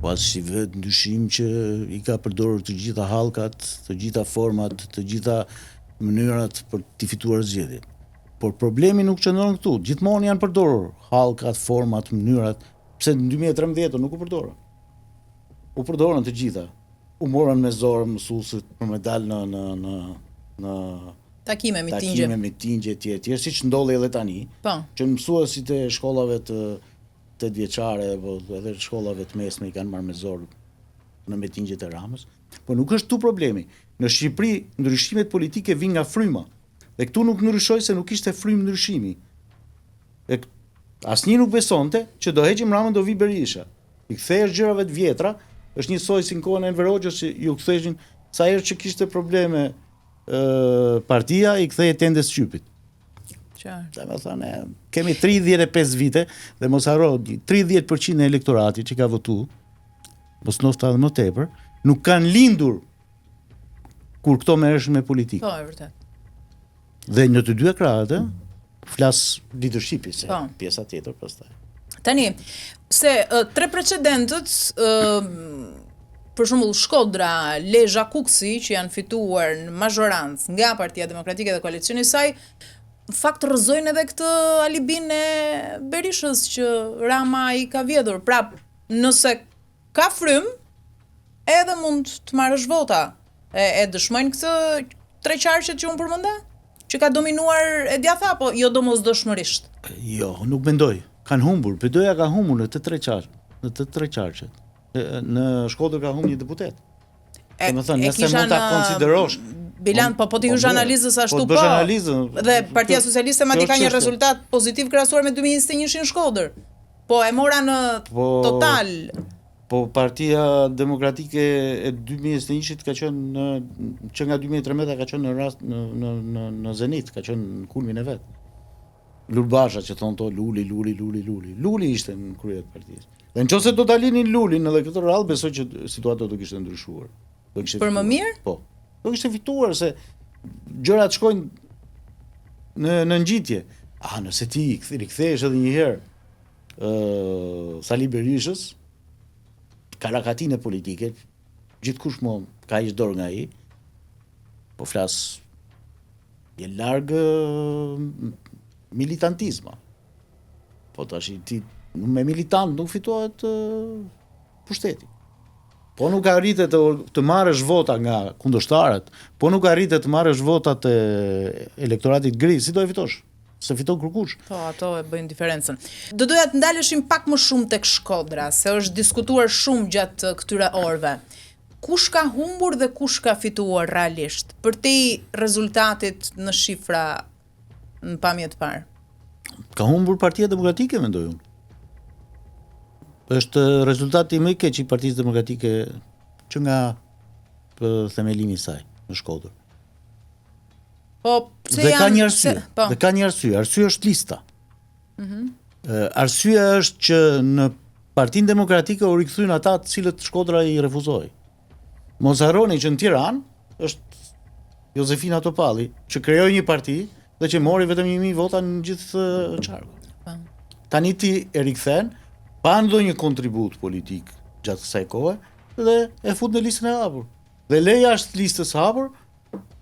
Po as i vë në dyshim që i ka përdorur të gjitha hallkat, të gjitha format, të gjitha mënyrat për t'i fituar zgjedhjet. Por problemi nuk qëndron këtu. Gjithmonë janë përdorur hallkat, format, mënyrat. Pse në 2013 nuk u përdorën? U përdorën të gjitha. U morën me zor mësuesit për me dalë në në në në takime, mitingje, takime, mitingje etj etj, siç ndodhi edhe tani. Po. Që mësuesit e shkollave të 8 vjeçare apo edhe shkollave të mesme i kanë marrë me zor në mitingjet e Ramës. Po nuk është këtu problemi. Në Shqipëri ndryshimet politike vijnë nga fryma. Dhe këtu nuk ndryshoi se nuk ishte frymë ndryshimi. E asnjë nuk besonte që do heqim Ramën do vi Berisha. I kthehesh gjërave të vjetra, është njësoj si në kohën e Enver Hoxhës që ju ktheheshin sa herë që kishte probleme ë partia i kthehej tendës qypit. Qartë. Domethënë, kemi 35 vite dhe mos harro, 30% e elektoratit që ka votu, mos ndoshta edhe më tepër, nuk kanë lindur kur këto merreshin me politikë. Po, e vërtetë. Dhe në të dyja krahët, ë, flas leadershipi se po. pjesa tjetër pastaj. Tani, se tre precedentët, ë për shembull Shkodra, Lezha, Kukësi që janë fituar në mazhorancë nga Partia Demokratike dhe koalicioni i saj, në fakt rrëzojnë edhe këtë alibin e Berishës që Rama i ka vjedhur. Pra, nëse ka frymë, edhe mund të marrësh vota. E, e dëshmojnë këtë tre qarqet që unë përmenda? Që ka dominuar e djatha, apo jo domosdoshmërisht? Jo, nuk mendoj. Kanë humbur. PD-ja ka humbur në të tre qarqet, në të tre qarqet. Në Shkodër ka humbur një deputet. E, Domethënë, nëse mund ta konsiderosh Bilan, po po t'i po, hysh analizës ashtu po. Po analizën. Dhe Partia Socialiste madje ka një rezultat pozitiv krahasuar me 2021-shin në Shkodër. Po e mora në po, total. Po Partia Demokratike e 2021-shit ka qenë në që nga 2013 ka qenë në rast në në në në zenit, ka qenë në kulmin e vet. Lul Basha që thonë to Luli, Luli, Luli, Luli. Luli ishte në krye të partisë. Dhe në qoftë se do ta linin Lulin edhe këtë radhë, besoj që situata do kishte ndryshuar. Do kishte Për më mirë? Po. Do kishte fituar se gjërat shkojnë në në ngjitje. A nëse ti rikthehesh edhe një herë ë Sali Berishës, karakatine politike, gjithkush më ka heq dorë nga ai. Po flas Je larg militantizma. Po tash ti me militant nuk fitohet pushteti. Po nuk arrite të, të marrësh vota nga kundërshtarët, po nuk arrite të marrësh votat e elektoratit gri, si do e fitosh? S'e fiton kërkush. Po, ato e bëjnë diferencën. Do doja të ndaleshim pak më shumë tek Shkodra, se është diskutuar shumë gjatë këtyre orëve. Kush ka humbur dhe kush ka fituar realisht, përtej rezultatit në shifra në pamje të parë? Ka humbur Partia Demokratike, mendoj unë. Është rezultati më i keq i Partisë Demokratike që nga themelimi i saj në Shkodër. Po, pse janë? Dhe ka një arsye. Po. Dhe ka një arsye. Arsye është lista. Mm -hmm. Arsyeja është që në Partinë Demokratike u rikthyen ata të cilët Shkodra i refuzoi. Mos harroni që në Tiranë është Jozefina Topalli, që krijoi një parti dhe që mori vetëm 1000 vota në gjithë qarkun. Po. Tani ti e rikthen pa ndonjë kontribut politik gjatë kësaj kohe dhe e fut në listën e hapur. Dhe le jashtë listës së hapur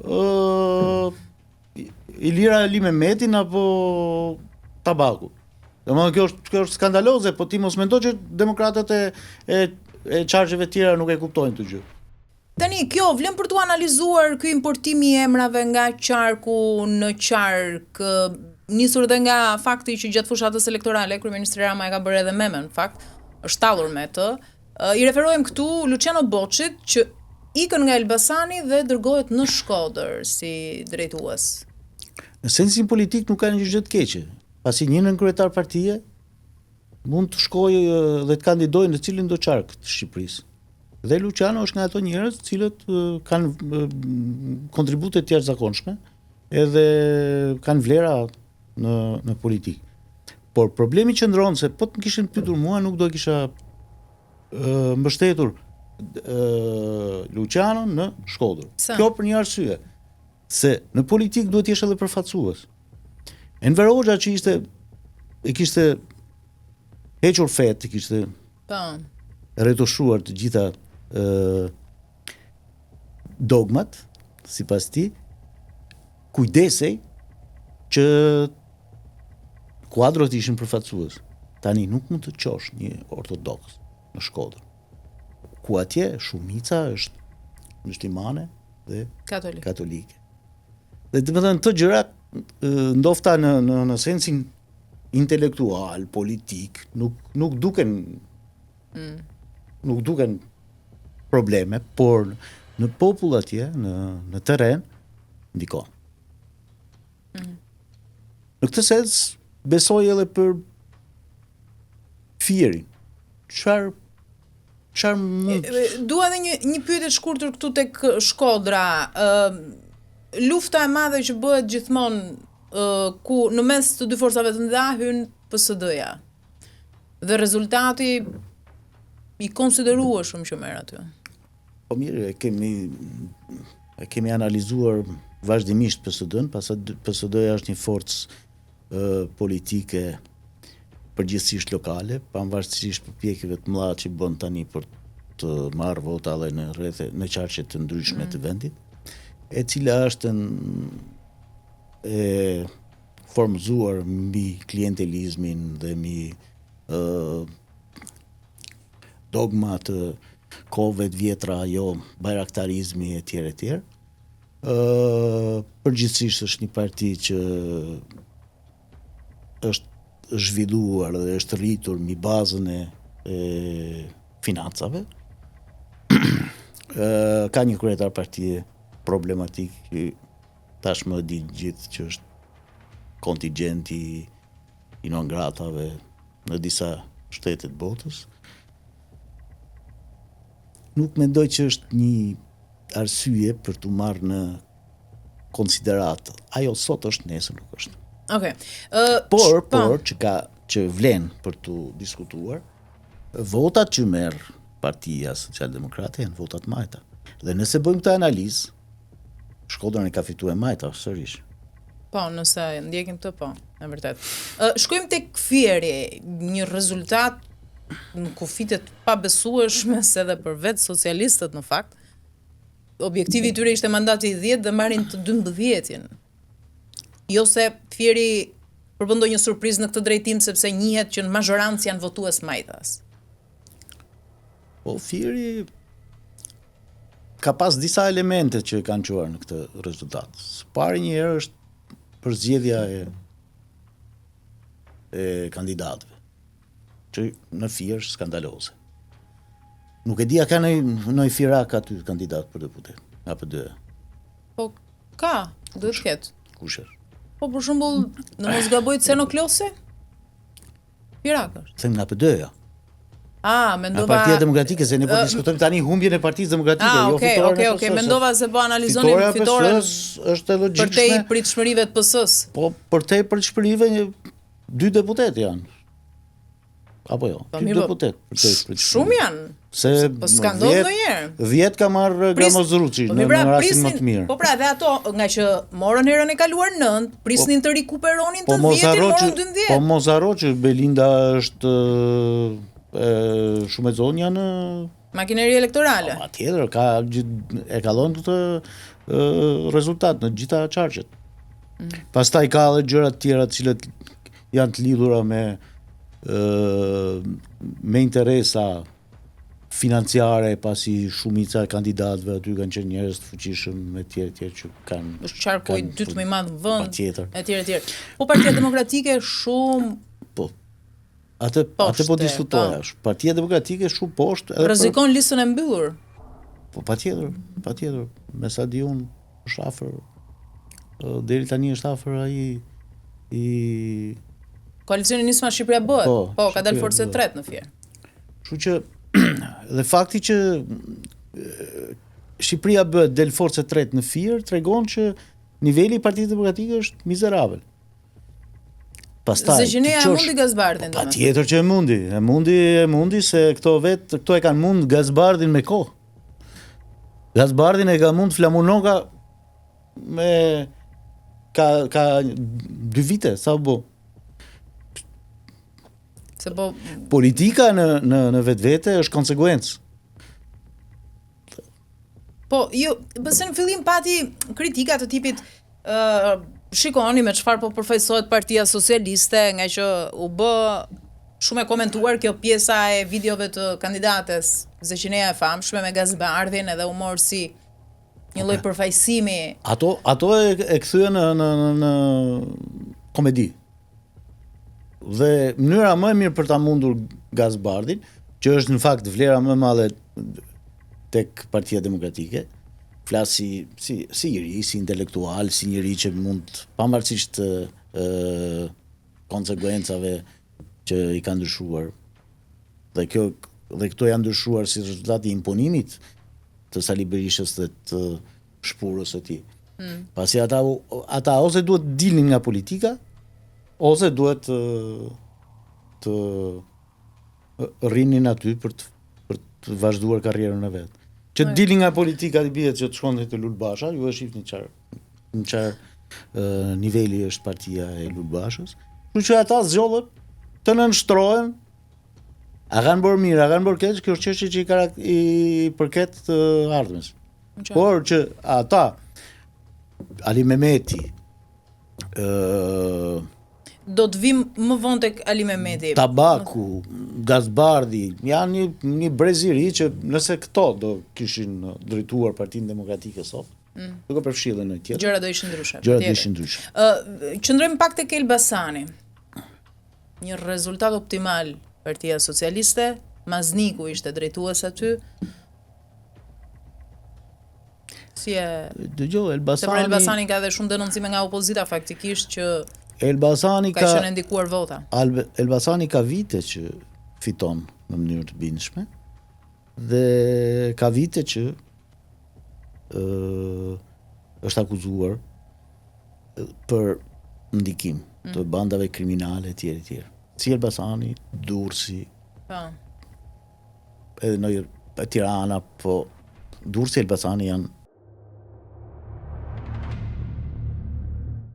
ë Ilir Alimehmetin apo Tabakun. Domethënë kjo është kjo është skandaloze, po ti mos mendo që demokratët e e e qarqeve të tjera nuk e kuptojnë këtë gjë. Tani kjo vlen për t'u analizuar ky importim i emrave nga qarku në qark, nisur dhe nga fakti që gjatë fushatës elektorale kryeministri Rama e ka bërë edhe meme në fakt, është tallur me të. I referohem këtu Luciano Boçit që ikën nga Elbasani dhe dërgohet në Shkodër si drejtues. Në sensin politik nuk ka një gjë të keqe, pasi një nënkryetar partie mund të shkojë dhe të kandidojë në cilindo qark të Shqipërisë. Dhe Luciano është nga ato njerëz të cilët kanë kontribute të jashtëzakonshme, edhe kanë vlera në në politikë. Por problemi qëndron se po të më kishin pyetur mua nuk do e kisha ë mbështetur ë Lucianon në Shkodër. Pse? Kjo për një arsye, se në politikë duhet të jesh edhe përfaqësues. Enver Hoxha që ishte e kishte hequr fetë, kishte Po. retushuar të gjitha ë dogmat, sipas tij, kujdesej që kuadrot ishin përfaqësues. Tani nuk mund të çosh një ortodoks në Shkodër. Ku atje shumica është myslimane dhe katolike. katolike. Dhe domethënë këto gjëra ndofta në në në sensin intelektual, politik, nuk nuk duken mm. nuk duken probleme, por në popull atje, në në terren ndikon. Mm. Në këtë sens besoj edhe për Fierin. Çfarë çfarë mund Dua edhe një një pyetje të shkurtër këtu tek Shkodra. Ë lufta e madhe që bëhet gjithmonë ë ku në mes të dy forcave të mëdha hyn PSD-ja. Dhe rezultati i konsiderueshëm që merr aty. Po mirë, e kemi e kemi analizuar vazhdimisht PSD-n, pasi PSD-ja është një forcë politike përgjithësisht lokale, pavarësisht përpjekjeve të mëdha që bën tani për të marrë vota edhe në rrethe, në qarqe të ndryshme mm. të vendit, e cila është në, e formëzuar mbi klientelizmin dhe mbi ë dogma të kohëve të vjetra, jo bajraktarizmi e tjerë e tjerë. Ë përgjithësisht është një parti që është zhvilluar dhe është rritur mbi bazën e, e financave. Ë ka një kryetar partie problematik që tashmë e dinë gjithë që është kontingjenti i non gratave në disa shtete të botës. Nuk mendoj që është një arsye për t'u marrë në konsideratë. Ajo sot është, nesër nuk është. Okej. Okay. Uh, por, po. por që ka që vlen për t'u diskutuar, votat që merr Partia Socialdemokrate janë vota të majta. Dhe nëse bëjmë këtë analizë, Shkodrën e ka fituar e majta sërish. Po, nëse ndjekim këtë, po, e vërtetë. Uh, shkojmë tek Fieri, një rezultat në kufijtë e të pabesueshmes edhe për vetë socialistët në fakt. Objektivi i tyre ishte mandati i 10 dhe marrin të 12-in. Jo se Fieri përbën ndonjë surprizë në këtë drejtim sepse njihet që në mazhorancë janë votues majtas. Po Fieri ka pas disa elemente që kanë çuar në këtë rezultat. Së pari një herë është përzgjedhja e e kandidatëve, që në Fier është skandaloze. Nuk e di a ka ndonjë fierak aty kandidat për deputet, nga PD. Po ka, duhet të ketë. Kush është? Po për shembull, në mos gaboj Ceno Klosi? Fierak është. Them nga PD-ja. Ah, mendova Nga Partia Demokratike, se ne po diskutojmë tani humbjen e Partisë Demokratike, ah, jo okay, fitoren okay, e PS-së. Okej, mendova se po analizonim fitoren. Fitorja e PS është e logjikshme. Përtej pritshmërive të PS-së. Po, përtej pritshmërive një dy deputetë janë. Apo jo, po, dy po, deputetë përtej pritshmërive. Shumë janë. Se po s'ka ndodhur ndonjëherë. 10 ka marrë Gramoz Ruçi po, në, pra, në rastin më të mirë. Po pra, dhe ato nga që morën herën e kaluar 9, prisnin po, të rikuperonin po, të 10-in, morën 12. Po mos harro që Belinda është e, shumë e zonja në makineri elektorale. Po, patjetër, ka gjithë e kallon këtë e, rezultat në gjitha qarqet. Mm. Pastaj ka edhe gjëra të tjera të cilat janë të lidhura me ë me interesa financiare pasi shumica e kandidatëve aty kanë qenë njerëz të fuqishëm e tjerë e tjerë që kanë është qarku i dytë më i madh në vend etj etj. Po Partia Demokratike shumë po atë atë po diskutoja. Po. Partia Demokratike shumë poshtë edhe rrezikon për... listën e mbyllur. Po patjetër, patjetër, me sa di unë është afër deri tani është afër ai i Koalicioni Nisma Shqipëria bëhet. Po, po ka dalë forcë e tretë në Fier. Kështu që dhe fakti që Shqipëria bëhet del forcë e tretë në Fier tregon që niveli i Partisë Demokratike është mizerabël. Pastaj, Zeqineja e mundi Gaz Bardhin. Po, patjetër që e mundi, e mundi, e mundi se këto vetë, këto e kanë mund Gaz Bardhin me kohë. Gaz Bardhin e ka mund Flamur Noka me ka ka dy vite sa u bë. Se po Politika në në në vetvete është konsekuencë. Po, jo, pse në fillim pati kritika të tipit ë uh, shikoni me çfarë po përfaqësohet Partia Socialiste, nga që u bë shumë e komentuar kjo pjesa e videove të kandidates Zeqineja e famshme me Gaz Bardhin edhe u mor si një lloj përfaqësimi. Ato ato e, e kthyen në në në, në komedi. Dhe mënyra më e mirë për ta mundur Gaz Bardhin, që është në fakt vlera më e madhe tek Partia Demokratike, flas si si si i ri, si intelektual, si njeri që mund pavarësisht ë konsekuencave që i ka ndryshuar. Dhe kjo dhe këto janë ndryshuar si rezultat i imponimit të Sali Berishës dhe të shpurës së tij. Mm. Pasi ata ata ose duhet të dilnin nga politika, ose duhet të të rrinin aty për të për të vazhduar karrierën e vet. Që të dilnin nga politika i bie që të shkonte te Lul Basha, ju e shihni çfarë në çfarë niveli është partia e Lul Bashës. Kështu që ata zgjodhën të nënshtrohen A kanë bërë mirë, a kanë bërë keq, kjo është çështje që i, karak i përket të ardhmes. Por që ata Ali Mehmeti ë do të vim më vonë tek Ali Mehmeti. Tabaku, Gaz Bardhi, janë një një brez i ri që nëse këto do kishin drejtuar Partinë Demokratike sot, mm. duke përfshirë edhe ndonjë tjetër. Gjërat do ishin ndryshe. Gjërat do ishin ndryshe. Ë, qëndrojmë pak tek Elbasani. Një rezultat optimal Partia Socialiste, Mazniku ishte drejtues aty. Si e Dëgjo, Elbasani. Se për Elbasanin ka edhe shumë denoncime nga opozita faktikisht që Elbasani ka ka qenë ndikuar vota. Albe, Elbasani ka vite që fiton në mënyrë të bindshme dhe ka vite që ë është akuzuar për ndikim mm. të bandave kriminale etj etj. Si Elbasani, Durrësi. Po. Edhe në Tirana, po Durrësi Elbasani janë.